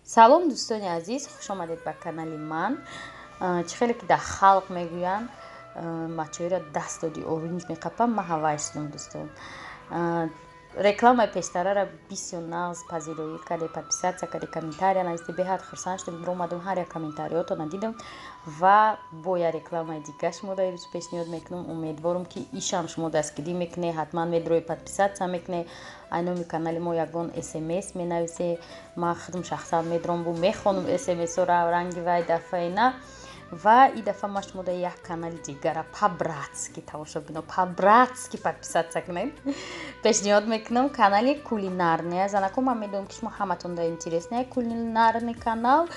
Салом, дӯстони азиз, хуш омадед ба канали ман. Чӣ хеле ки дар халқ мегӯянд, мачоиро даст доди оринҷ меқапам, ман ҳавай шудам, дӯстон. Рекламаи пештарара бисёр нағз пазироӣ карде, подписаться карде, комментария нависте, беҳад хурсанд шудам. Омадам, ҳар як комментариётона дидам ва бо як рекламаи дига шумо дар имрӯз пешниҳод мекунам. Умедворам, ки ишам шумо дастгирӣ мекунед, ҳатман медрои подписаться мекунед, ай номи канали мо ягон смс менависе. Ман худам шахсан медром бу мехонам смсора, ранги вай дафъаи на. Ва и дафъа ма шумо дар як канали дигара по-братски, тамошобино, по-братски подписаться кунед пешниҳод мекунам. Канали кулинарный занако, ман медонам, ки шумо ҳаматон дар интересный кулинарный канал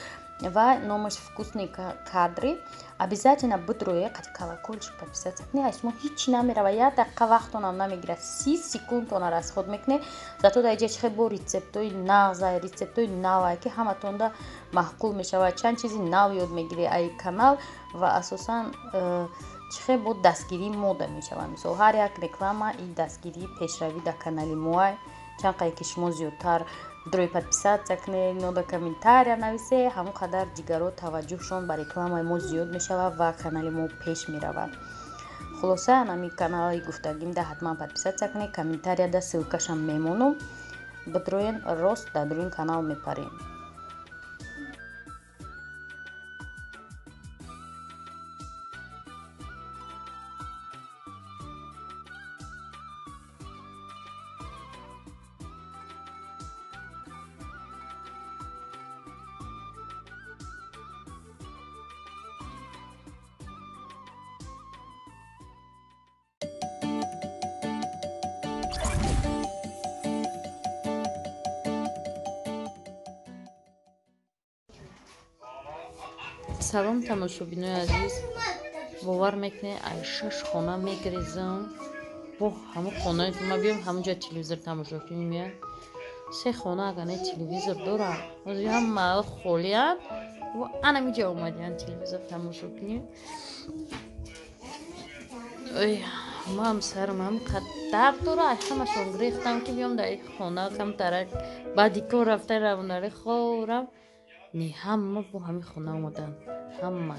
ва номаш «Вкусные кадры». Обязательно бидроe, қати колокольчик подписаться кунед. Аз шумо ҳичи намерава, як дақиқа вақтонам намегирад, 30 секундтона расход мекунед. Зато дар иҷа чихел бо рецептҳои нағза, рецептҳои навае, ки ҳаматонда маъқул мешавад, чанд чизи нав ёд мегиред ай канал ва асосан чихел бо дастгирии мода мешавад. Мисол, ҳар як реклама и дастгирии пешравӣ дар канали моа. Чанд қадр ки шумо зиёдтар дрои подписаться кунед, нода комментария нависе, ҳамон қадар дигарро таваҷҷӯҳшон ба рекламаи мо зиёд мешавад ва канали мо пеш меравад. Хулоса, анами канали гуфтагимда ҳатман подписаться кунед, комментарияда ссылкашам мемонам, бидроен, рост дар дуруни канал мепарем. Салом, тамошобинои азиз! Бовар мекунед, ай шаш хона мегирезам, бо ҳамон хонае ки ма биём, ҳамонҷо телевизор тамошо кунем. Я се хона агар не телевизор дорам, ҳама холиянд, анамиҷа омадиян телевизор тамошо кунем. Ман сарам ҳам дард дора, ай ҳамашон гирехтам, ки биём дар хона камтарак баъди кор рафта равонари хобрам. Не, ҳама бо ҳамин хона омадан, ҳама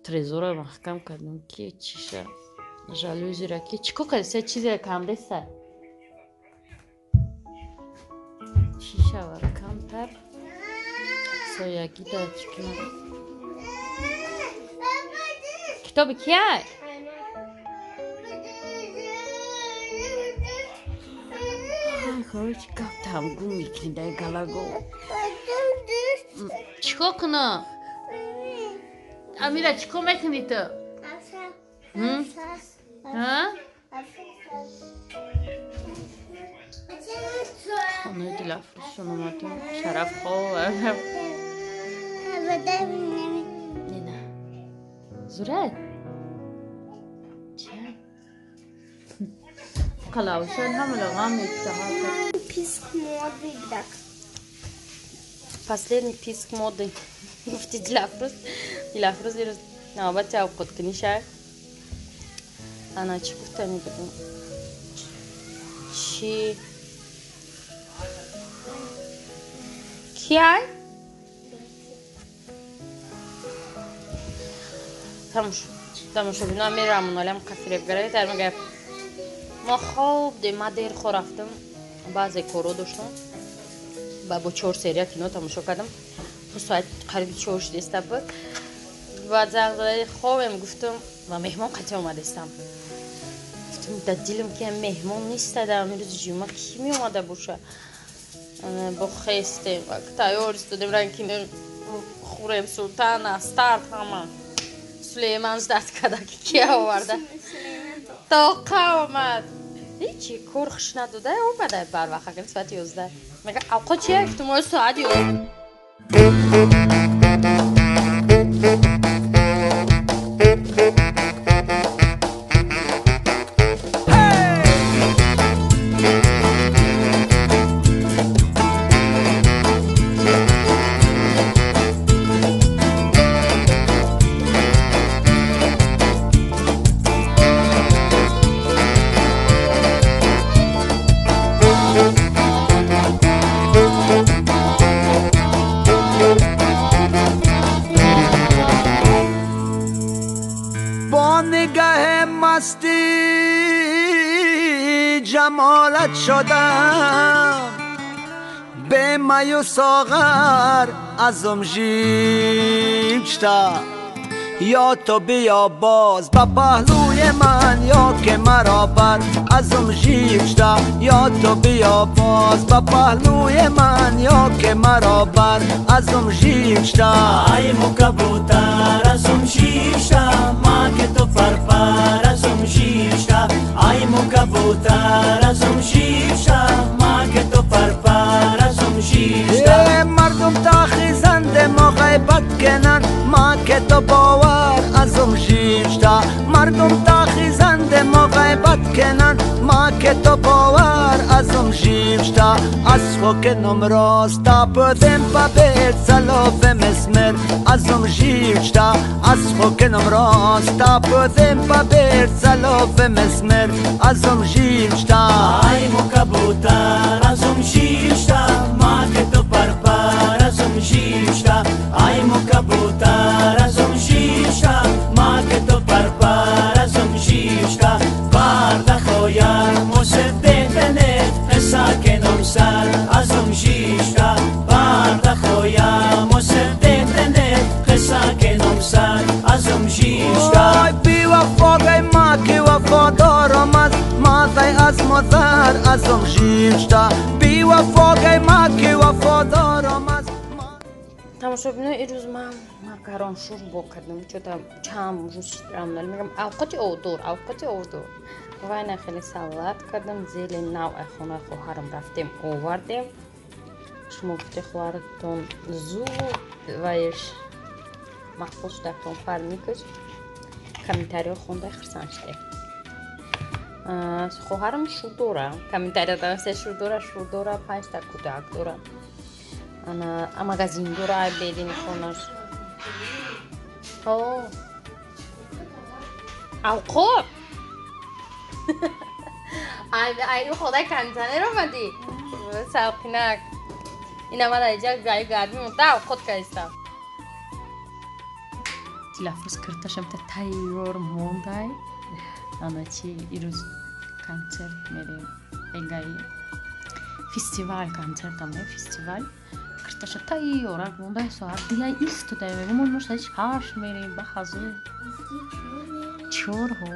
трезора маҳкам кардем, ки чиша жалюзира, ки чӣ кор кардӣ, се чизе камдеста, чӣ шавад, камтар соягӣ дар чӣ кунам. Китоби кияй? Короче, гаптам гум мекунӣ дар галаго. Чӣ кор кунам, Амира, чӣ кор мекунӣ ту? Хонаи Дилафрӯзшон омадем, Шараф хоб. Нина зурай қалавшан ҳамалағам. Писк моды так. Последний писк моды гуфти Дилафрӯз. Дилафрӯз дирӯз навбати авқоткунӣ шай. Ана, чӣ гуфтани будем? Чӣ кияй? Тамошобино, мерамон олям кафиребгараи дар мегап. Мо хоб дем, ма дер хо рафтам, баъзе корҳо доштам ба бо чор серия кино тамошо кардам, то соат қариби 4 шудеста буд. Баъд занг зада, хобем гуфтам ва меҳмон қатъи омадестам. Гуфтам дар дилам, ки меҳмон неста, дар рӯзи ҷумъа ки меомада боша? Бо хестем, тайёр истодем, ранги хурем султана старт, ҳама Сулейман ждать када, ки кия оварда. Тоқа омад, ҳечи кор хуш надода, омада барвақт, агар соати 11. Мега, авқот чия? Гуфтам, ой, соати جمالت شدم به می و ساغر ازم ژیشتا یا تو بیا باز به پهلوی من یا که مرا بر ازم ژیشتا یا تو بیا باز به پهلوی من یا که مرا بر ازم ژیشتا ای مو کبوتر ازم ژیشتا ما که تو پرپر ازم ژیشتا ای مو کبوتر ازم ژیشتا ما که تو پرپر ازم ژیشتا مردم تا خیزند ما غیبت کنن ما که تو باور ازم ژیشتا مردم تا خیزند ما غیبت کنن ما که تو باور ازم ژیشتا از خوکنم راستا پدم پا بیت سلوف مسمر ازم ژیشتا از خوکنم راستا پدم پا بیت سلوف مسمر ازم ژیشتا ای مو کبوتر ازم ژیشتا ما که تو پرپر ازم ژیشتا ای مو کبوتر ازم ژیشتا ما که تو پرپر ازم ژیشتا پرده خویم مسدتنت قصه سر ازم ژیشتا پرده خویم مسدتنت قصه سر ازم ژیشتا بی وفا ما که وفادارم از ما از مادر ازم ژیشتا بی وفا ما که وفادارم از тамошобино ирӯз ман макарон шӯрбо кардам. Чота чанд рӯз рамнал мегам авқоти овдор, авқоти овдор. Вайна хеле салат кардам, зелень нав ай хонаи хоҳарам рафтем овардем. Шумо гуфте хоҳаратон зуд вайш мақбул шудатон фармикаш комментарио хонда хурсанд шудем. Хоҳарам шур дора, комментария се шур дора, шур дора, панҷта кӯдак дора. Ана магазин дора бедини хонаш. Авқот ай ходаи кондиционер омадӣ салқинак ина ман иҷа гай гармӣ монда авқот кайстам. Дилафрӯз кирташам та тайёр мондай. Ана чи ирӯз концерт мерем эгай фестивал концертам не фестивал кирташа тайёрак мондай соат дия истода мегум мо соат шаш мерем ба ҳазур чорҳо.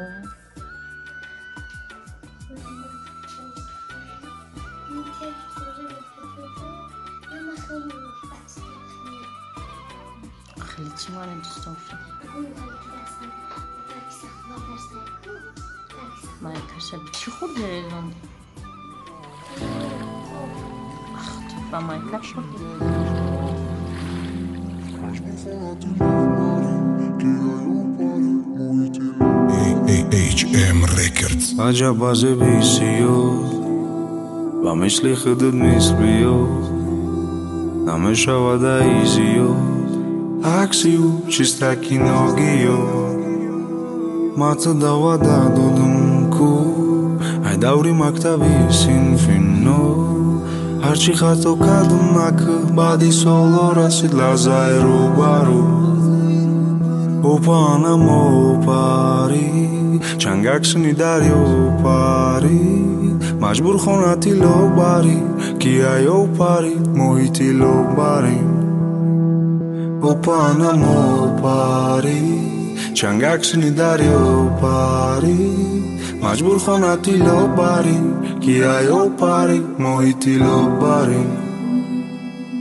خیلی چی مانه دوست داشتم майкаша чӣ хӯрди резон? Ах, ту ба майка хӯрди. AHM Records. Аҷаб азеби сиёҳ ба мисли худат мисл биёд намешавад ай зиёд акси ӯ чистаки ногиёд мата давада додум ку ай даври мактаби синфи но ҳарчи хато кардум накӯ баъди солҳо расид лаҳзаи рӯбарӯ опаанам опарид чангак сини дарё парид маҷбур хона тилло барид ки ай опарид моҳи тилло барем опаанам опарид чангак сини дарё парид маҷбур хона тилло барид ки ай опарид моҳи тилло барем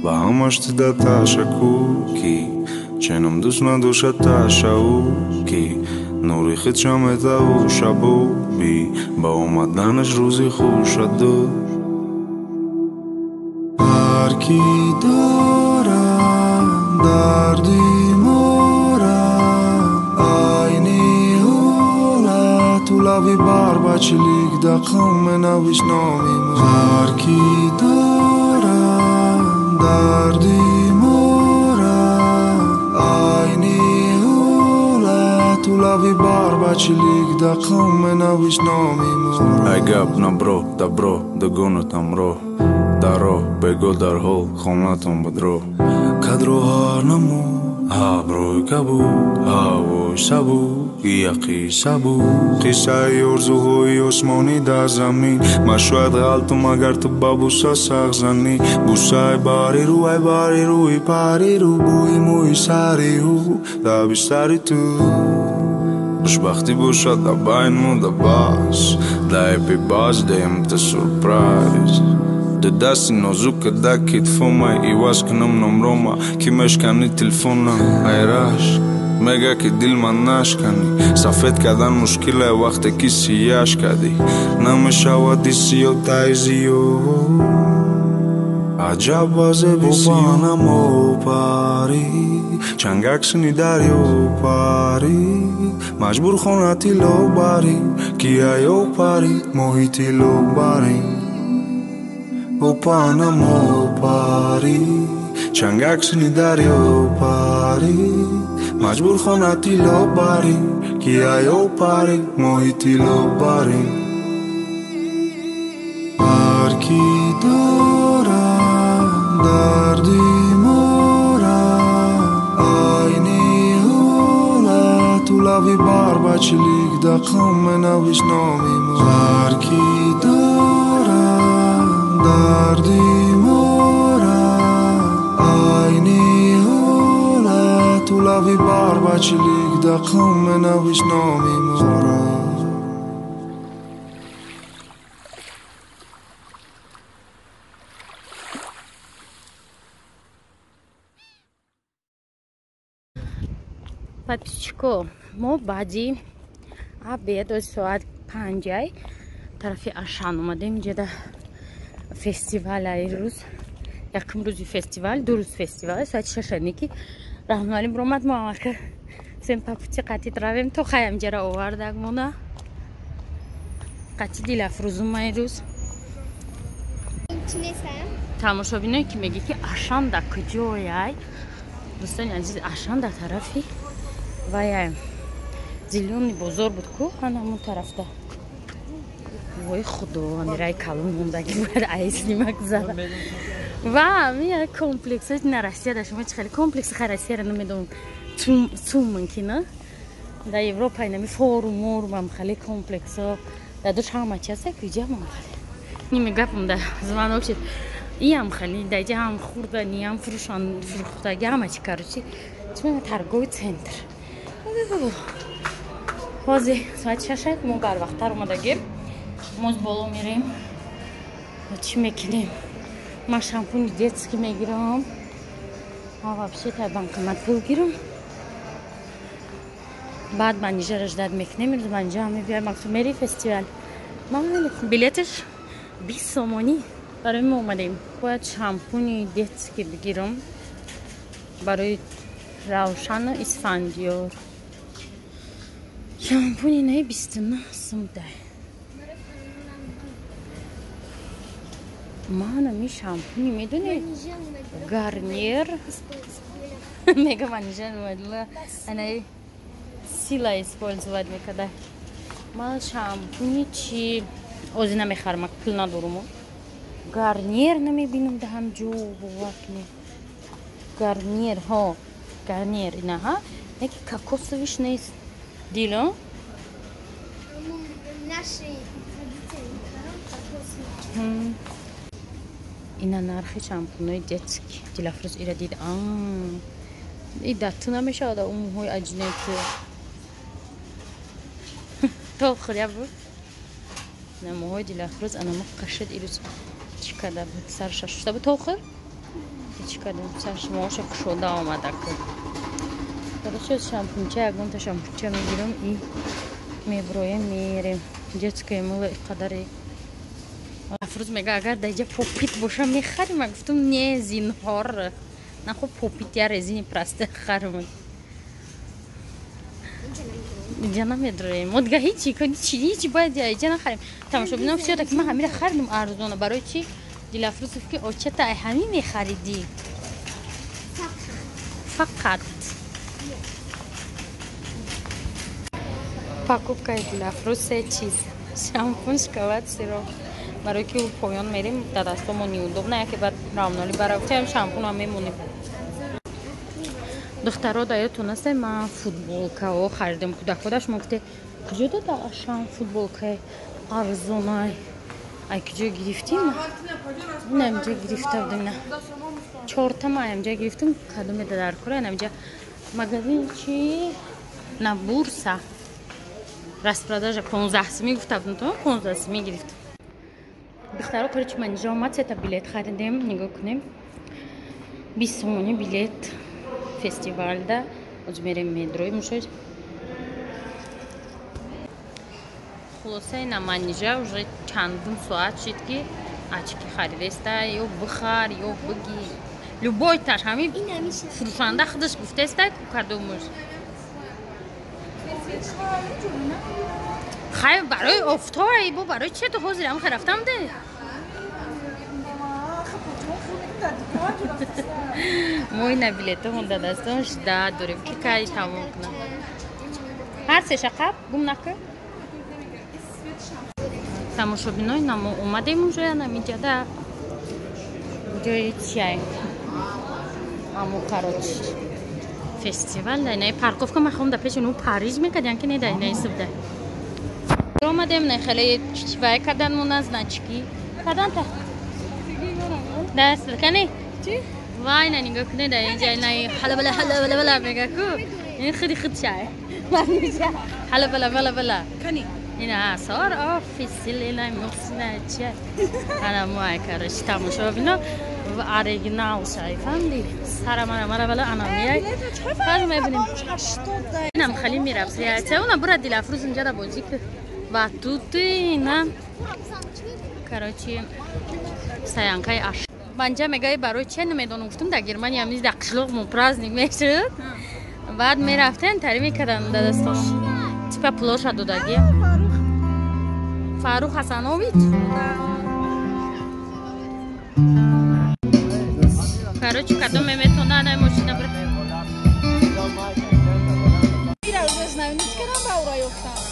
ба ҳамаш тида ташаккур ки ченам дӯст надошад ташаввур ки нури худша метаву шабоби ба омаданаш рӯзи хушад дод ҳар ки дорад дарди мора айни ҳолат ту лаби бар ба чилик дақам менавис номи мо ҳар ки дорад дарди мора айни ҳолат ту лаби бар ба чилик дақам менавис номи моро ай гап набро дабро дугонатам роҳ дар роҳ бего дар ҳол хонатон бадро кадро ҳар намо Абрӯи кабуд, ҳавои сабук, яқи сабук. Қиссаи орзуҳои осмонӣ дар замин. Ман шояд ғалтум, агар ту ба буса сах занӣ. Бусаи бари рӯ, ай бари рӯи пари рӯ, бӯи мӯи сари ӯ дар бистари ту. Хушбахтӣ бошад дар байни мо, да бас. Да happy birthday, та сюрприз. Ду дасти нозука да китфома, иваз кунам номрома, ки мешкани телефона. Айраш мега ки дил ман нашканӣ, сафед кардан мушкиле вақте ки сияш кардӣ. Намешавад сиё таи зиё. Аҷаб вазеби сиёнам опарӣ, чангак сини дарё парӣ. Маҷбур хона тилло барӣ, ки аё парӣ, моҳи тилло барӣ. Опанам опарӣ, чангак сини дарё парӣ. Маҷбур хона тилло барӣ, ки аё парӣ, моҳи тилло барӣ. Ҳар ки дорад дарди мора, айни ҳолат ту лави бар бачилик да қум менавиш номи мо. Ҳар ки дорад дарди мора, айни ҳолат ту лави бар бачилик да қум менавиш номи мора. Подписчико, мо баъди обед оз соат 5 тарафи Ашан омадем. Инҷода фестивал ай рӯз, якум рӯзи фестивал, ду рӯз фестивал, соати 6 ки Раҳмоналим ромад, мо амака сем папути қатит равем, то хай амҷара овардак мона қати Дилафрӯзум ай рӯз. Тамошобиное ки мегӣ ки Ашан да куҷояй, дӯстони азиз, Ашан да тарафи вай зелёный бозор буд ку, ҳанамон тарафта. Вой худо, амираи калон мондаги бояд айснима гузара. Ва ами як комплекс на Россия да шумо чи хеле комплекс хай Россияра намедонам, цум мумкина. Дар Европа инами форум морум хеле комплексҳо дар душ ҳама чи ҳаст, куҷа ҳам хеле. Ниме гапам да звонок шид. Иам хеле даҷа ҳам хурдани ҳам фурӯшан фурӯхтаги ҳама чи, короче, чи мегӯянд, торговый центр. Ҳозир соати 6 мо барвақттар омадагем. Моз боло мерем. Чӣ мекунем? Ман шампуни детский мегирам. А вообще та банкомат пул гирам. Баъд манижара ждать мекунем. Имрӯз манижа ҳам мебиёям. Максум мери фестивал. Ман билеташ 20 сомонӣ. Барои мо омадем. Бояд шампуни детский бигирам барои Равшану Исфандиёр. Шампуни наи 29 сум дай. Мана ми шампуни медонед? Гарнир. Мега манижа омадила. Анаи сила использовать мекарда. Ман шампуни чи ози намехарам, пул надорум. Гарнир намебинам да ҳамҷо, бовар кунед. Гарнир, ҳо, гарнир инаҳа, яки кокосовиш нест. Дило? Наши родители. Ина нархи шампунои детский. Дилафрӯз ира дид. И датту намешавад умҳои аҷинаи ту. То хӯря буд. Намоҳои Дилафрӯз анама қашад ирӯз чӣ карда буд? Сарша шушта буд то хӯр? Чӣ карда? Сарш моҳоша кушода омада ку. Короче, шампунча, ягонта шампунча мегирам и меброем, мерем. Детское мыло қадари. Афрӯз мега агар дар инҷа попит боша мехарим. Ман гуфтам не, зинҳор. Нахо попит я резини просто харам. Инҷа намедроем. Мо дига ҳичи, ҳичи, ҳичи бояд инҷа нахарем. Тамошобинон всё таки ман ҳамира харидам арзона. Барои чи? Дилафрӯз гуфт ки очата ай ҳамин мехаридӣ. Фақат. Покупкаи Дилафрӯз се чиз. Шампун, шоколад, сироп. Барои ки ӯ поён мерем, дар дастомон неудобно, яке баъд равноли бара гуфтем шампунам мемонем. Духтаро да ёдтон аст, ман футболкао харидам. Кӯдакҳо шумо гуфте куҷо дада ашам футболкаи арзонай? Ай куҷо гирифтим? Инамҷа гирифта будем. На чорта ма аямҷа гирифтам. Кадоме дар кора инамҷа магазин чи? На бурса. Распродажа 15 сими гуфта будем, то 15 сими гирифтам. Духтаро, короче, манижа омад, сета билет харидем, нигоҳ кунем. 20 сомони билет фестивалда. Оз мерем медроим шуд. Хулоса ина манижа уже чандум соат шид ки очки харидеста, ё бихар, ё биги. Любой таш ҳами фурӯшанда худаш гуфтеста ку кадомуш. Хай барои офтоб бо барои чи ту ҳозир ҳам рафтам де? Мо ина билетомон дар дастон шуда дорем ки кай тамом кунам. Ҳар сеша қаб гум накун. Тамошобинои намо омадем уже анамиҷада ҷои чиай аму короче фестивал да инаи парковка ман хом да пеши ну Париж мекардян ки не да инаи субда омадем на хеле вай кардан мона значки кардан та даст кани вай на нигоҳ кунед да инҷа инаи ҳала бала ҳала бала бала мега ку ин худи худ шай ҳала бала бала бала кани ина асор офисил ина мухсина чи ана мо ай короче тамошобино оригинал шай фаҳмидӣ сара мара мара бала ана мияй фарз мебинем инам хали мерафт уна бура Дилафрӯз инҷара бозӣ ки ва тути ина короче саянкаи аш манҷа мегаи барои че намедонам гуфтам дар Германия ҳамиз дар қишлоқ мо праздник мешуд баъд мерафтем тари мекардам дар дастон типа пулоша додагӣ Фарух Хасанович. Короче, кадом метона на машина бра. Ира уже знаю, не кадам ба ура ёфтам.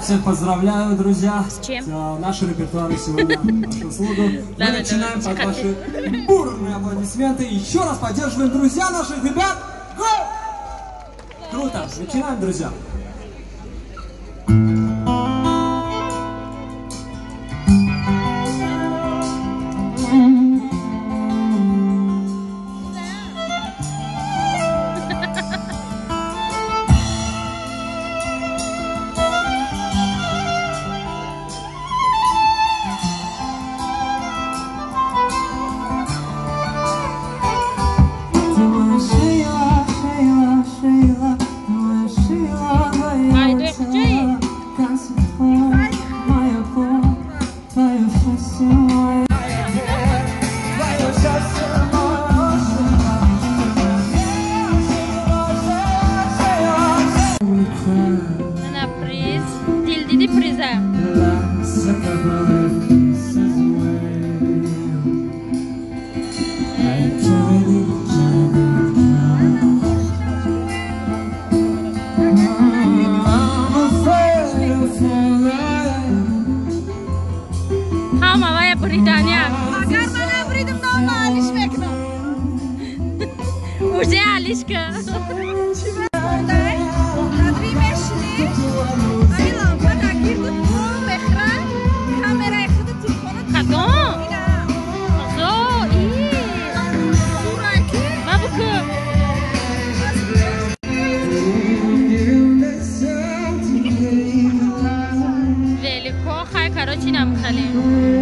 Всех поздравляю, друзья. С чем? Наши репертуары сегодня вашу услугу. Мы начинаем под ваши бурные аплодисменты. Еще раз поддерживаем, друзья, наших ребят. Го! Круто! Начинаем, друзья. Уже Алишка.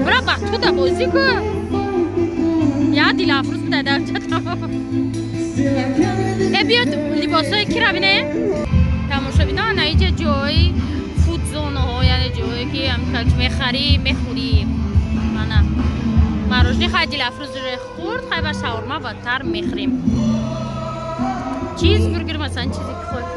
Бра бахтуда бозӣ ку. Я Дилафрӯз дадам чатам. Э биёд либосҳои кира бинем. Тамошобино ана иҷа ҷои фудзонаҳо, яъне ҷое ки мехарӣ, мехӯрӣ. Ана мороженое хай Дилафрӯз хӯрд, хай ба шаурма бадтар мехӯрем. Чизбургер масалан чизе ки хӯрд.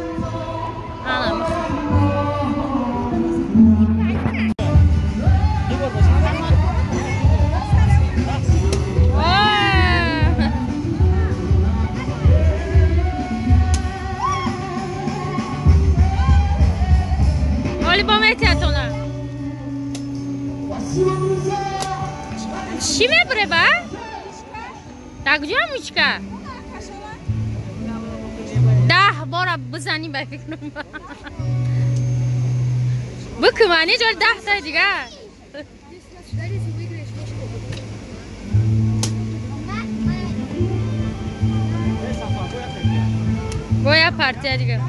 Чӣ мебуре ба? Дар куҷо мучка? 10 бора бизанӣ ба фикрам. Бикумани ҷо 10 таи дигар. Боя партия дигар.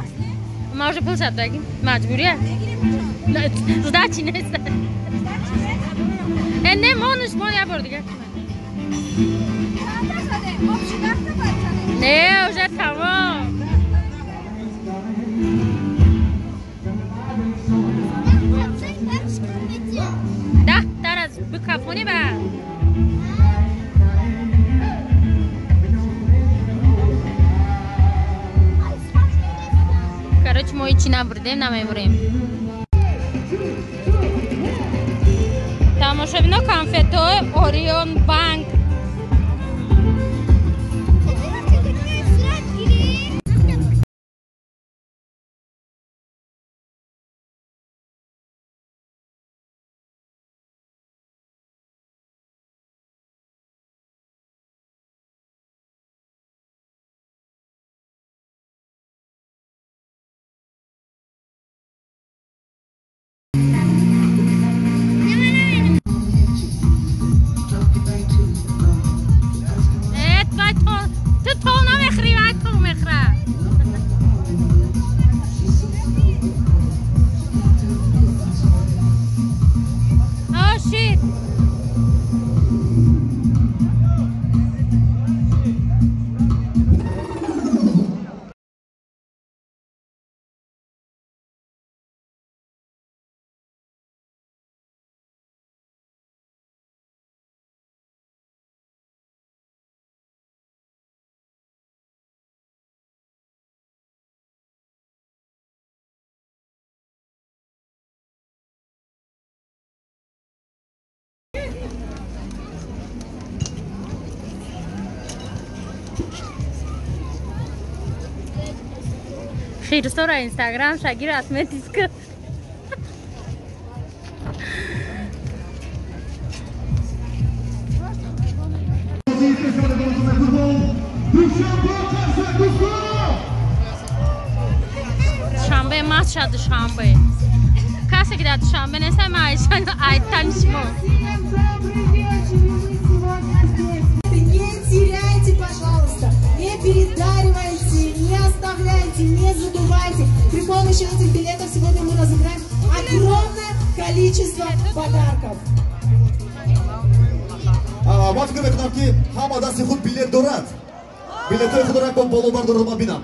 Ма уже пул сад дагим. Маҷбурия. Сдачи нест. Не, монуш, мон я бор дигар. Не, уже тамом. 10 тараз бикафонӣ ба. Короче, мо ҳичи набурдем, намебурем. Тамошобино конфетҳои Орион Банк. Хирсора Инстаграм шагир отметиска. Душанбе маша Душанбе. Касе ки дар Душанбе нест, ма айтан шумо. Не теряйте, пожалуйста, не передаривайте, не оставляйте, не забывайте. При помощи этих билетов сегодня мы разыграем огромное количество подарков. Ман фикр мекунам, ки ҳама дасти худ билет дорад. Билетҳои худро бо боло бардорад, ман бинам.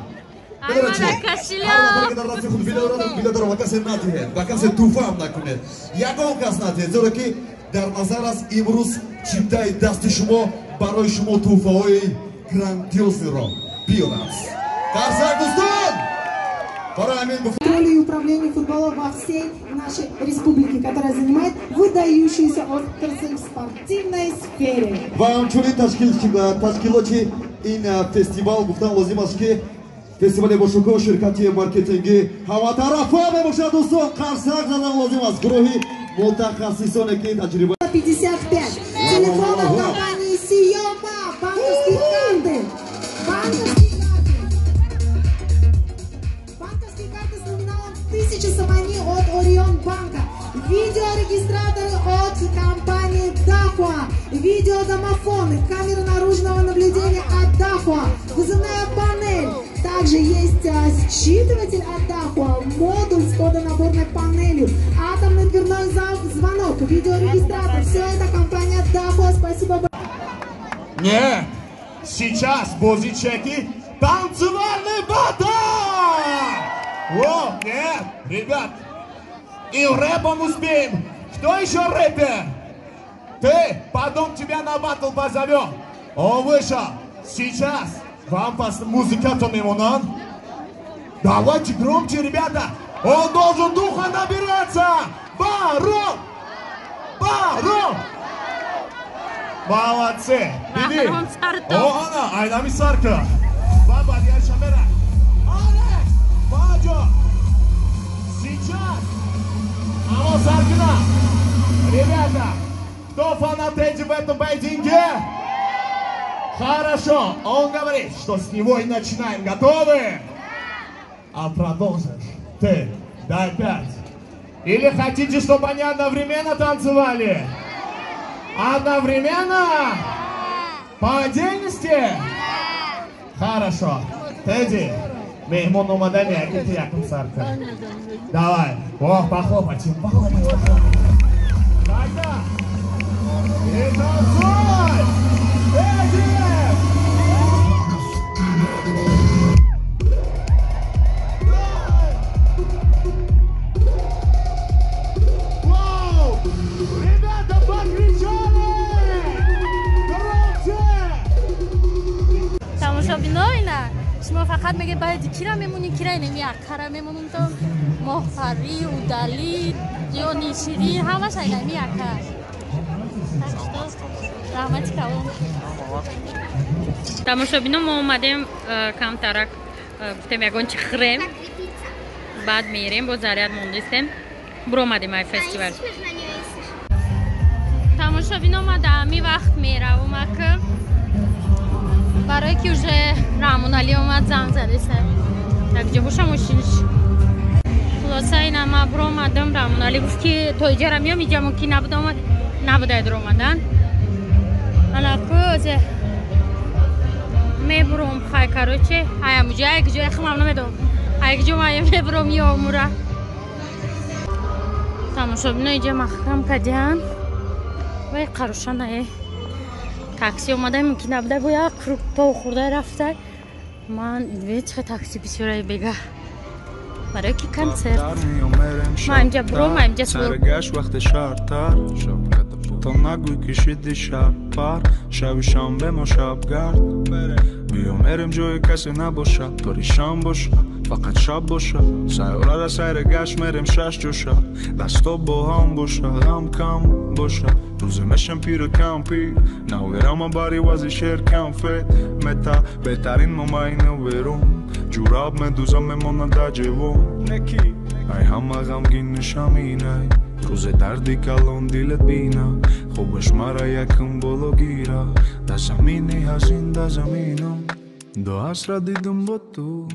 Дар дасти худ билет дорад, ба касе надиҳед, ба касе туҳфаам накунед. Ягон кас надиҳед, зеро ки дар назар аст имрӯз чиптаи дасти шумо барои шумо туҳфаҳои грандиозниро биёрад. Қарсак, дӯстон! Барои ҳамин контролю и управлению футбола во всей нашей республике, которая занимает выдающуюся отрасль в спортивной сфере. Ва ҳамчунин ташкилоти ин фестивал гуфтан лозим аст, ки фестивали бошукӯҳ ширкати маркетингӣ ҳаматарафа мебошад. Дӯстон, қарсак задан лозим аст гурӯҳи мутахассисоне ки таҷриба 55 телефонов компании Сиёма, банковские карты, банковские карты с номиналом 1000 сомони от Орион Банка, видеорегистраторы от компании Дахуа, видеодомофоны, камеры наружного наблюдения от Дахуа, вызывная панель. Также есть считыватель от Дахуа, модуль с кодонаборной панелью, атомный дверной звонок, видеорегистратор. Все это компания Дахуа. Спасибо большое. Нет, сейчас бозичеки танцевальный батл! О, нет, ребят, и рэпом успеем. Кто еще рэпер? Ты, потом тебя на батл позовем. Он вышел. Сейчас вам музыка то мемонан. Давайте громче, ребята. Он должен духа набираться! Барон! Барон! Молодцы! Иди! О, она! Айнами сарка! Баба, я шамера! Алекс! Баджо! Сейчас! Алло, Саркина! Ребята! Кто фанат Эдди в этом поединке? Хорошо! Он говорит, что с него и начинаем. Готовы? А продолжишь ты. Дай 5. Или хотите, чтобы они одновременно танцевали? Одновременно? По отдельности? Хорошо. Тедди, мехмон омадани, аки якум сарка. Давай. О, похлопать им, похлопать, похлопать. Тогда. И танцуй! Тедди! Тамошобино, шумо фақат мегӯед баъди кира мемонӣ, кира инами аккара мемонам, то моҳпарӣ, удалӣ, ҷони ширин, ҳамаш инами акка. Так что раҳмати калон. Тамошобино, мо омадем камтарак, гуфтем ягон чи хӯрем, баъд мерем, бо заряд мондистем, буромадем ай фестивал. Тамошобино, ма дар ҳамин вақт меравам ака, барое ки уже Раҳмоналӣ омад, занг задеса, якҷо боша мошинш. Хулоса, ина ма буромадам, Раҳмоналӣ гуфт ки то иҷара миём, иҷа мумкин набуд омад, набудай дуромадан. Анаку озе мебуром, хай, короче, аямуҷа якҷо яхмам намедонам, якҷо ма мебуром ёмура. Тамошобино, иҷа маҳкам кадиан вай қарушанае. Такси омада мумкин набуда, бо як круг то хӯрда рафта. Ман чӣ такси бисёрае бега, барое ки концерт. Ма инҷа буром, ма инҷа саргашт вақте шартар то нагӯй кишиди шабпар, шаби шанбе мо шабгард биё мерем ҷое касе набоша, торишам боша, фақат шаб боша, сайёрара сайри гашт мерем шаш ҷоша, дасто бо ҳам боша, ғам кам боша, рӯзе мешам пиру кампир, наверама бари вази шер камфет мета, беҳтарин момайну берун ҷураб медузам, мемонад дар ҷевон, ай ҳама ғамгин нишаминай, рӯзе дарди калон дилат бина, хобаш мара якум боло гира, дар замини ҳазин, дар заминам ду ҳасрат дидум бо ту.